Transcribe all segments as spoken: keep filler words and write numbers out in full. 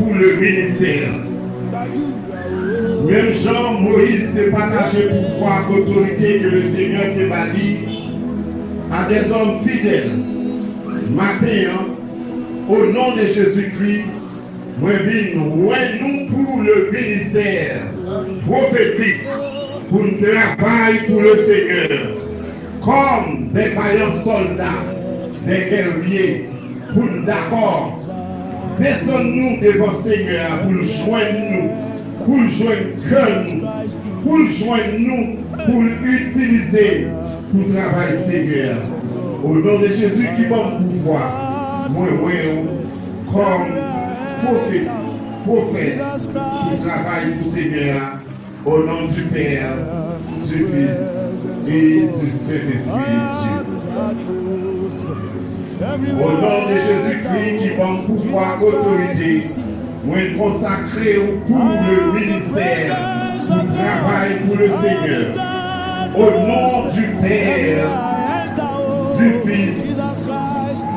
pour le ministère. Menm jan Moyiz te pataje pouvwa ak otorite ke Lesenyè te ba li a dèzòm fidèl, maten an, o non de Jezikri, mwen vin wè nou pou le ministè pwofetik, pou n travay pou Lesenyè, kòm de vayan sòlda, de gèrye, pou n dakò. Desann nou devan Senyè a pou l jwenn nou, pou l jwenn kè nou, pou l jwenn nou, pou l itilize pou travay Senyè a. O non de Jezi ki ban m pouvwa, mwen wè w kòm pwofet, pwofèt pou travay pou Senyè a. Au nom du Père, du Fils et du Saint-Esprit de Dieu. O non de Jezikri ki ban m pouvwa ak otorite, mwen konsakre w pou le ministè, pou travay pou Lesenyè. O non du Père, du Fils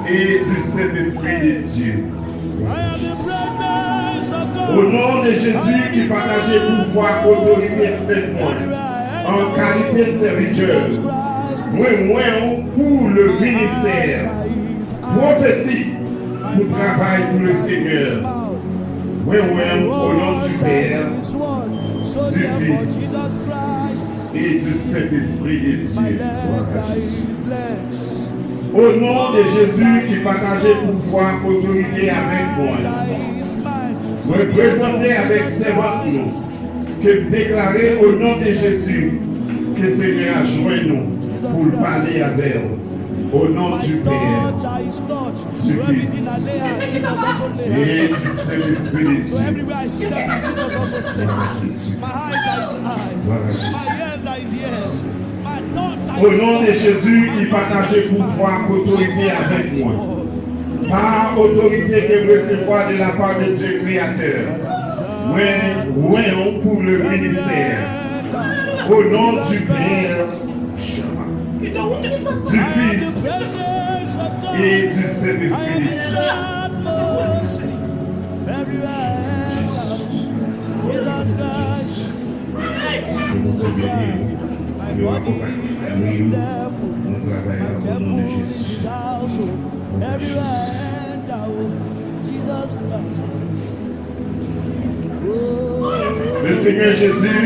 et du Saint-Esprit de Dieu. O non de Jezi ki pataje pouvwa ak otorite avèk mwen, an kalite de sèvitè, mwen wè w pou le ministè pwofetik, pou travay pou Lesenyè. Mwen wè w o non du Père, du Fils et du Saint-Esprit de Dieu. Glwa a Jezi. O non de Jezi ki pataje pouvwa ak otorite avèk mwen, mwen prezante avèk sèvant nou, ke m deklare o non de Jezi, ke Senyè a jwenn ou pou l pale avè w. O non du Père, du Fils et du Saint-Esprit de Dieu. Glwa a Jezi. O non de Jezi, li pataje pouvwa ak otorite avèk mwen. Pa otorite ke m resevwa de la part de Dieu Créateur, mwen wè w pou le ministè. O non du Père, du Fils et du Saint-Esprit. Ke Bondye beni w, ke w akonpanye fanmi w nan travay la, o non de Jezi. Le Senyè Jezi,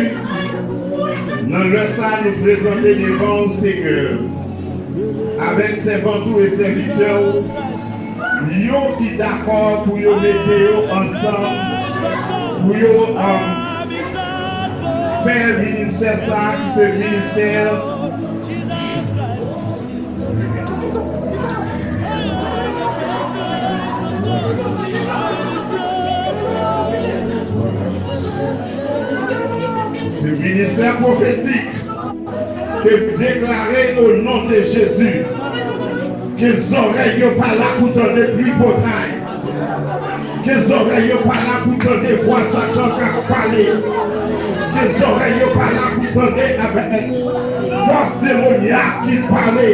nan lè sa a, nou prezante devan w, Senyè, avèk sèvant ou e sèvitè w, yo ki dakò pou yo mete yo ansanm, pou yo, um, fè ministè sa a, ki se ministè Se ministè pwofetik ke m deklare o non de Jezi. Ke zòrèy yo pa la pou tande tripotay. Ke zòrèy yo pa la pou tande vwa Satan k ap pale. Ke zòrèy yo pa la pou tande avèk fòs demonyak ki pale.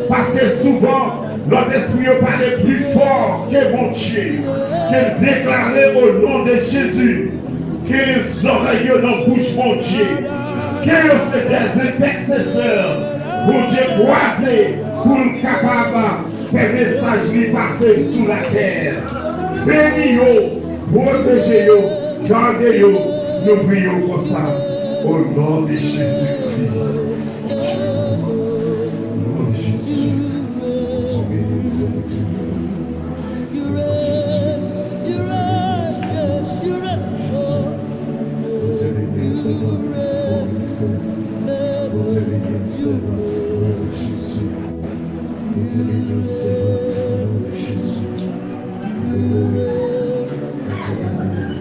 Paske souvan, lòt espri yo pale pli fò ke Bondye. Ke m deklare o non de Jezi, ke zòrèy yo nan bouch Bondye, ke yo se dè entèsesè Bondye kwaze pou l kapab fè mesaj li pase sou latè. Beni yo, pwoteje yo, gade yo, nou priye w konsa, o non de Jezikri. O non de Jezi, Bondye beni w, Bondye beni w. Bondye beni w, sèvant, bon ministè. Bondye beni w, sèvant, glwa a Jezi. Bondye beni w, sèvant, o non de Jezi. Alelouya. Bondye beni w.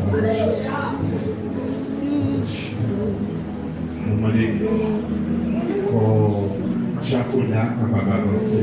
Glwa a Jezi. Mèsi. Nou mande kò dyakona kapab avanse.